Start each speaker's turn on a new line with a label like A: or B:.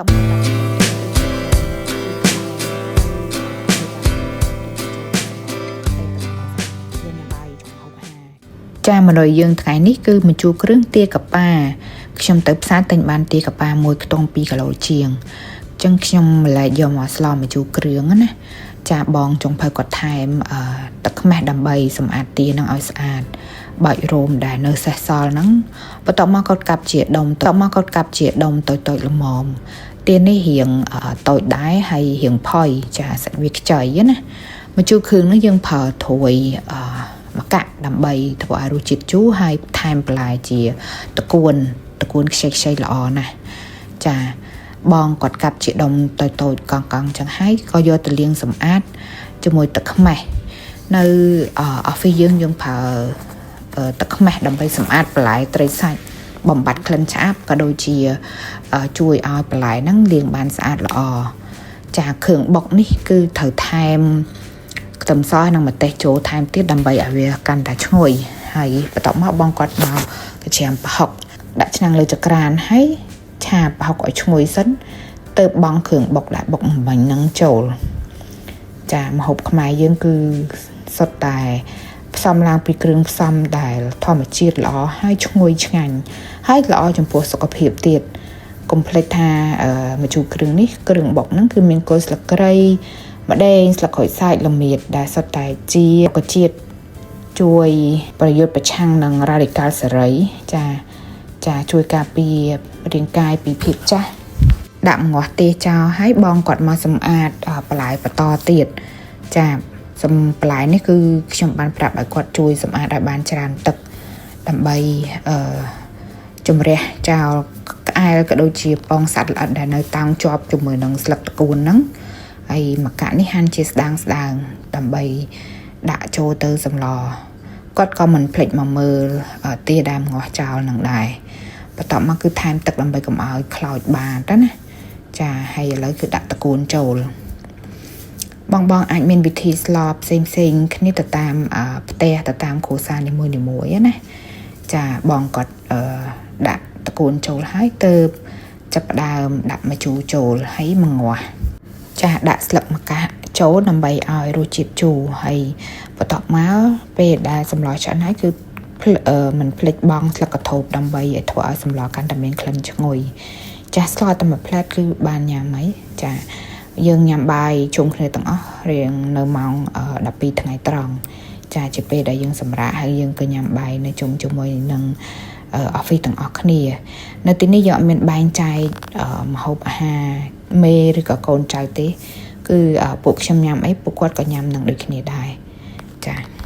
A: ចាមនុស្សយើងថ្ងៃនេះគឺម្ជូរគ្រឿងទាកាប៉ាខ្ញុំទៅផ្សារទិញបានទាកាប៉ាមួយខ្ទង់2គីឡូជាងអញ្ចឹងខ្ញុំម្លែកយកមកស្លម្ជូរគ្រឿងណាចាបងចុងភៅគាត់ថែមអឺទឹកខ្មេះដើម្បីសម្អាតទានឹងឲ្យស្អាតបាច់រោមដែលនៅសេះសល់ហ្នឹងបន្ទាប់មកគាត់កាប់ជាដុំបន្ទាប់មកគាត់កាប់ជាដុំតូចៗល្មមទានេះរៀងតូចដែរហើយរៀងផុយចាសាច់វាខ្ចីណាម្ជូរគ្រឿងនេះយើងប្រើត្រួយអឺម្កាក់ដើម្បីធ្វើឲ្យរសជាតិជូរហើយថែមបន្លែជាតកួនតកួនខ្ចីខ្ចីល្អណាស់ចាបងគាត់កាប់ជាដុំតូចតូចកង់កង់ចឹងហើយក៏យកទៅលាងសម្អាតជាមួយទឹកខ្មេះនៅ office យើងយើងប្រើទឹកខ្មេះដើម្បីសម្អាតបន្លែត្រីសាច់បំបត្តិក្លិនឆ្អាបក៏ដូចជាជួយឲ្យបន្លែហ្នឹងលាងបានស្អាតល្អចាគ្រឿងបុកនេះគឺត្រូវថែមខ្ទឹមសនិងម្ទេសចូលថែមទៀតដើម្បីឲ្យវាកាន់តែឈ្ងុយហើយបន្ទាប់មកបងគាត់មកកញ្ច្រាមប្រហុកដាក់ឆ្នាំងលើចក្រានហើយឆាប្រហុកឲ្យឈ្ងុយសិនទៅបង់គ្រឿងបុកដែលបុកអំបាញ់ហ្នឹងចូលចាម្ហូបខ្មែរយើងគឺសុទ្ធតែផ្សំឡើងពីគ្រឿងផ្សំដែលធម្មជាតិល្អហើយឈ្ងុយឆ្ងាញ់ហើយល្អចំពោះសុខភាពទៀតកុំភ្លេចថាម្ជូរគ្រឿងនេះគ្រឿងបុកហ្នឹងគឺមានគល់ស្លឹកគ្រៃម្ដេងស្លឹកក្រូចសើចល្មៀតដែលសុទ្ធតែជារុក្ខជាតិជួយប្រយុទ្ធប្រឆាំងនឹងរ៉ាឌីកាល់សេរីចាចាជួយការពាររាងកាយពីភាពចាស់ដាក់ម្ងាស់ទាចោលហើយបងគាត់មកសម្អាតបន្លែបន្តទៀតចាសំបន្លែនេះគឺខ្ញុំបានប្រាប់ឲ្យគាត់ជួយសម្អាតឲ្យបានច្រើនទឹកដើម្បីអឺជំរះចោលក្អែលក៏ដូចជាពងសត្វល្អិតដែលនៅតោងជាប់ជាមួយនឹងស្លឹកតកួនហ្នឹងហើយម្កាក់នេះហាន់ជាស្ដាងស្ដាងដើម្បីដាក់ចូលទៅសម្លគាត់ក៏មិនភ្លេចមកមើលទាដើមងាស់ចោលនឹងដែរបន្ទាប់មកគឺថែមទឹកដើម្បីកុំឲ្យខ្លោចបានតណាចាហើយឥឡូវគឺដាក់តកួនចូលបងបងអាចមានវិធីស្លផ្សេងផ្សេងគ្នាទៅតាមផ្ទះទៅតាមគ្រួសារនីមួយៗណាចាបងគាត់ដាក់តកួនចូលហើយទៅចាប់ផ្ដើមដាក់ម្ជូរចូលហើយមងាស់ចាដាក់ស្លឹកម្កាក់ចូលដើម្បីឲ្យរសជាតិជូរហើយបន្ទាប់មកពេលដែលសម្លឆ្អិនហើយគឺមិនភ្លេចបង់ស្លឹកកធូបដើម្បីឲ្យធ្វើឲ្យសម្លកាន់តែមានក្លិនឈ្ងុយចាស់ស្លតែមួយផ្លែតគឺបានញ៉ាំហើយចាយើងញ៉ាំបាយជុំគ្នាទាំងអស់រៀងនៅម៉ោង12ថ្ងៃត្រង់ចាជាពេលដែលយើងសម្រាកហើយយើងក៏ញ៉ាំបាយនៅជុំជាមួយនឹង office ទាំងអស់គ្នានៅទីនេះយើងអត់មានបែងចែកម្ហូបអាហារមេឬក៏កូនចៅទេ គឺពួកខ្ញុំញ៉ាំអីពួកគាត់ក៏ញ៉ាំនឹងដូចគ្នាដែរចា។